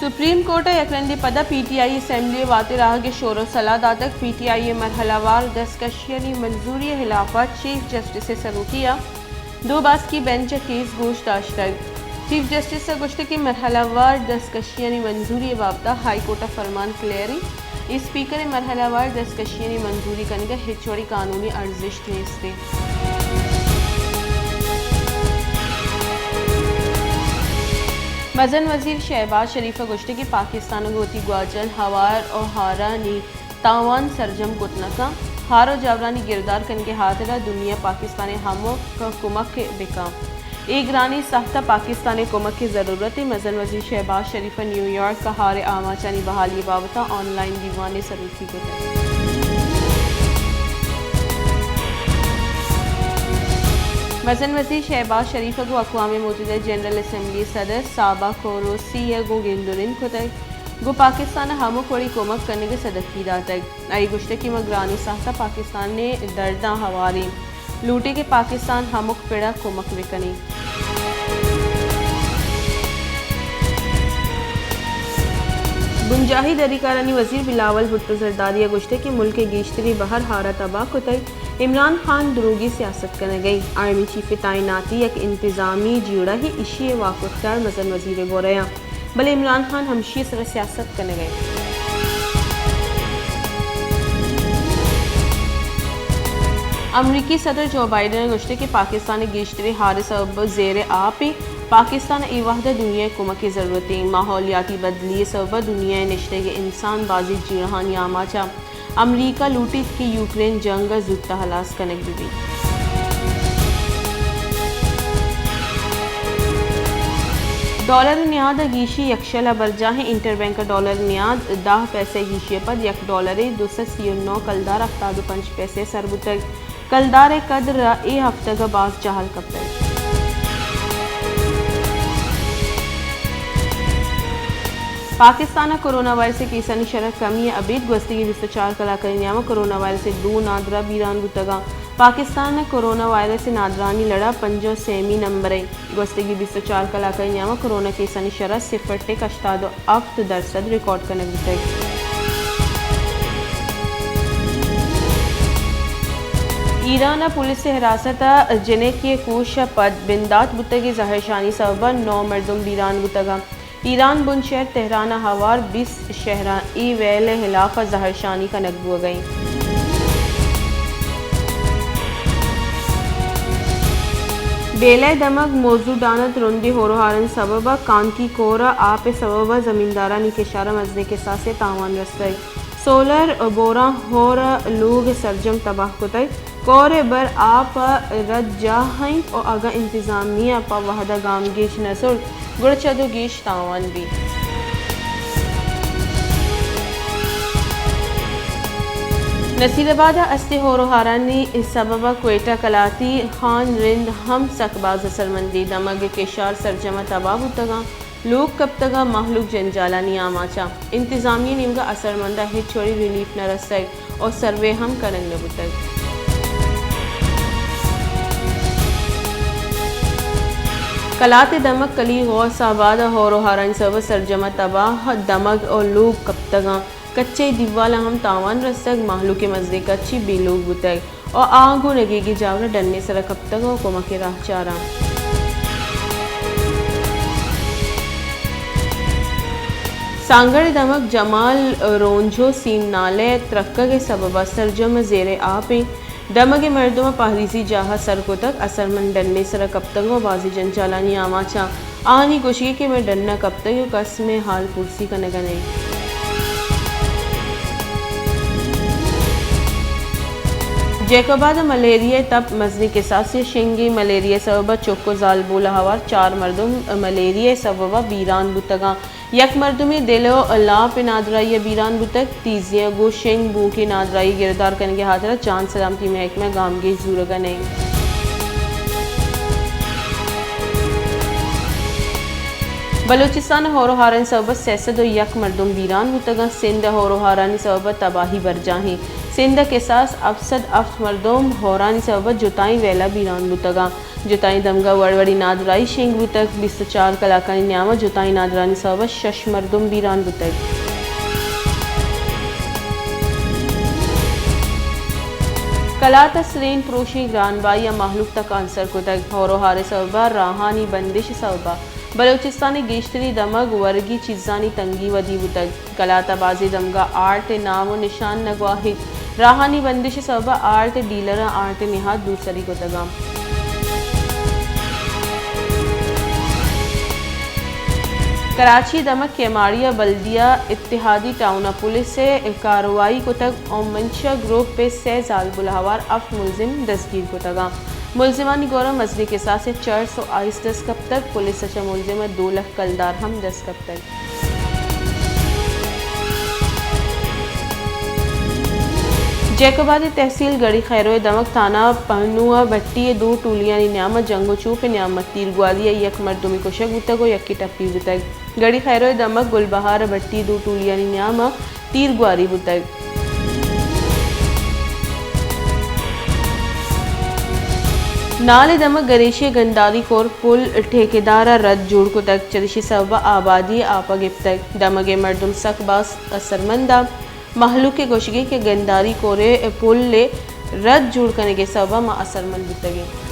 Supreme court ءَ یک رندے پدا پی ٹی آئی اسمبلی ءِ واتر آہگ ءِ شور ءُ سلاہ داتگ۔ پی ٹی آئی ءِ مرحلہ وار دستکشیانی منظوری ءِ ہلاف ءَ چیف جسٹس ءِ سروکی ءَ دو باسکی بینچ ءَ کیس گوش داشتگ۔ چیف جسٹس ءَ گوشتگ کہ مرحلہ وار دستکشیانی منظوری ءِ بابت ءَ ہائی کورٹ ءِ فرمان کلیئر اِنت، اسپیکر ءِ مرحلہ وار دستکشیانی منظوری کنگ ءِ ہچ وڑیں قانونی ارزشت نیست اِنت۔ مزن وزیر شہباز شریف ءَ گوشتگ کہ پاکستان ءَ گوں وتی گواچن، ہوار ءُ ہارانی تاوان سرجم کت نہ کنت۔ ہار ءُ جاورانی گردار کنگ ءِ ہاترا دنیا پاکستان ءِ ہمک کمک بہ کنت۔ اے گرانی ساہت ءَ پاکستان ءِ کمک ءِ ضرورت اِنت۔ مزن وزیر شہباز شریف ءَ نیویارک ءَ ہار ءِ آماچانی بحالی ءِ بابت ءَ آن لائن دیوان ءِ سروکی کتگ۔ مزن وزیر شہباز شریف ءَ گوں اقوام متحدہ جنرل اسمبلی ءِ صدر سابا کوروسی ءَ گوں گند ءُ رند کتگ، گوں پاکستان ءَ ہمک وڑیں کمک کنگ ءِ سدکی داتگ۔ آئی ءَ گوشتگ کہ ما گرانی ساہت ءَ پاکستان ءِ درداں ہوار ایں، لوٹیں کہ پاکستان ہمک پڑ ءَ کمک بہ کنیں۔ بنجاہی دریکارانی وزیر بلاول بھٹو زرداری ءَ گوشتگ کہ ملک ءِ گیشتریں بہر ہار ءَ تباہ کتگ، عمران خان دروگی سیاست کنگ ءَ اِنت۔ آرمی چیف ءِ تعیناتی یک انتظامی جیڑہ اِنت، ایشی ءِ واک اختیار مزن وزیر ءِ گورا اَنت۔ بلے عمران خان ہمشی ءِ سرا سیاست کنگ ءَ اِنت۔ امریکی صدر جو بائیڈن ءَ گوشتگ کہ پاکستان ءِ گیشتریں ہار ءِ سبب زیر آپ اِنت۔ پاکستان ءَ اے وہد ءَ دنیا ءِ کمک ءِ ضرورت اِنت۔ ماحولیاتی بدلی ءِ سبب ءَ دنیا ءِ نشتگ ءِ انسان بازیں جیڑہانی آماچ اَنت۔ امریکہ لوٹیت کہ یوکرین جنگ ءَ زوت ءَ ہلاس کنگ بہ بیت۔ ڈالر ءِ نیاد ءَ گیشی یکشل ءَ برجاہ اِنت۔ انٹر بینک ءَ ڈالر ءِ نیاد دہ پیسہ ءِ گیشی ءَ پد یک ڈالرے دو سد سی ءُ نو کلدار ہفتاد ءُ پنچ پیسہ ءَ سر بوتگ۔ کلدار ءِ قدر ءَ اے ہفتگ ءَ باز جہل کپتگ۔ پاکستان ءَ کرونا وائرس ءِ کیسانی شرح کمی ءَ ابید گوستگیں بیست ءُ چار کلاکانی نیام ءَ کرونا وائرس ءِ دو نادراہ بیران بوتگ اَنت۔ پاکستان ءَ کرونا وائرس ءِ نادراہانی لڑ ءَ پنجاہ ءُ سیمی نمبر ءَ گوستگیں بیست ءُ چار کلاکانی نیام ءَ کرونا کیسانی شرح صفر ٹک ہشتاد ءُ ہفت درسد ریکارڈ کنگ بوتگ۔ ایران ءَ پولیس ءِ حراست ءَ جنکے ءِ کوش ءَ پد بندات بوتگیں زہرشانی سبب ءَ نو مردم بیران بوتگ اَنت۔ ایران بنشہر تہران ءَ ہوار بیست شہراں اے ویل ءِ ہلاف ءَ زہرشانی کنگ بوگ ءَ اِنت۔ بیلہ ءِ دمگ موزوں ڈان ءَ ترندیں ہور ءُ ہارانی سبب ءَ کانکی کور ءَ آپ ءِ سبب ءَ زمیندارانی کشار ءَ مزنیں کساسے ءِ تاوان رستگ۔ سولر بوراں ہور ءَ لوگ سرجم تباہ کتگ۔ کور ءِ بر آپ ءَ رد جاہ اِنت ءُ اگاں انتظامیہ پہ وہد ءَ گامگیج نہ زرت، گڑا چد ءُ گیش تاوان بیت۔ نصیر آباد ءَ استیں ہور ءُ ہارانی سبب ءَ کوئٹہ کلاتی خان رند ہم سک باز اثرمندیں۔ دمگ ءِ کشار سرجم ءَ تباہ بوتگ اَنت۔ لوگ کپتگ ءُ مہلوک جنجالانی آماچ اَنت۔ انتظامیہ ءِ نیمگ ءَ اثرمند ءَ ہچ وڑیں ریلیف نہ رستگ ءُ سروے ہم کنگ نہ بوتگ۔ کلات ءِ دمگ کلی غوث آباد ءَ ہور ءُ ہارانی سبب ءَ سرجم ءَ تباہ، دمگ ءُ لوگ کپتگ اَنت۔ کچہی دیوال ءَ ہم تاوان رستگ، مہلوک ءِ مزنیں کچی بے لوگ بوتگ ءُ آ گوں نگیگیں جاور ءَ ڈن ءِ سر ءَ کپتگ ءُ کمک ءِ راہ چار اَنت۔ سانگڑ ءِ دمگ جمال رونجھو سیم نالہ ءِ ترکگ ءِ سبب ءَ سرجم ءَ زیر آپ اِنت۔ دمگ ءِ مردماں پہریزی جاہ ءَ سر کتگ، اثرمند ڈن ءِ سر ءَ کپتگ ءُ بازیں جنجالانی آماچ اَنت۔ آہانی گوشگ اِنت کہ مئے ڈن ءَ کپتگ ءُ کس مئے ہال پرسی کنگ ءَ نہ اِنت۔ جیکب آباد ءَ ملیریا ءِ تپ مزنیں کساسے، شنگیں ملیریا ءِ سبب ءَ چک ءُ زالبول ءَ ہوار چار مردم ملیریا ءِ سبب ءَ بیران بوتگ اَنت۔ یک مردمے دل ءُ لاپ ءِ نادراہی ءَ بیران بوتگ۔ تیزی ءَ گوں شنگ بوھوکیں نادراہی ءِ گردار کنگ ءِ ہاترا جان سلامتی ءِ محکمہ ءَ گامگیج زورگ ءَ نہ اِنت۔ بلوچستان ءَ ہور ءُ ہارانی سبب ءَ سئے سد ءُ یک مردم بیران بوتگ اَنت۔ سندھ ءَ ہور ءُ ہارانی سبب ءَ تباہی برجاہ اِنت۔ سندھ ء کساس ہفت سد ہفت مردم ہورانی سبب ء جتائیں ویلا بیران بوتگاں۔ جتائیں دمگا وڑ وڑی نادراہی شنگ بوتگ، بیست ء چار کلاکانی نیام ء جتائیں نادراہانی سبب ء شش مردم بیران بوتگ۔ کلات ء سرین پروشیں گرانبائی ء مہلوک تک آنسر کتگ، ہور ء ہار ء سبب ء راہانی بندش ء سبب ء بلوچستان ء گیشتری دمگ ورگی چیزانی تنگی ودی بوتگ۔ کلات ء بازیں دمگا آرٹ ء نام ء نشان نہ گواہیت۔ راہانی بندش ء سبب ء آرٹ ء ڈیلراں آرٹ ء نہاد دوسری کتگاں۔ کراچی دمگ کیماڑی ء بلدیہ اتحادی ٹاؤن ء پولیس ء کارروائی کتگ ء منشا گروپ ء سئے زالبول ء ہوار ہفت ملزم دزگیر کتگاں۔ ملزمانی گورا مزنیں کساسے چرس ء آئس دست کپتگ۔ پولیس ء چہ ملزم ء دو لکھ کلدار ہم دست کپتگ۔ جیکب آباد تحصیل گڑی خیرو ء دمگ تھانہ پہنو ء بھٹی ء دو ٹولیانی نیام ء جنگ ء چوپ ء نیام ء تیرگواری ء یک مردمے کشگ بوتگ ء یکے ٹپی بوتگ۔ گڑی خیرو ء دمگ گل بہار ء بھٹی ء دو ٹولیانی نیام ء تیرگواری بوتگ۔ نال ء دمگ گریشی ء گنداری کور پل ٹھیکیدار ء رد جوڑ کتگ، چریشی سبب ء آبادی ء آپ ء گپتگ۔ دمگ ء مردم سک باز اثرمند ء مہلوک ء گوشگ ء کہ گنداری کور ء پل ء رد جوڑ کنگ ء سبب ء ما اثرمند بوتگ ایں۔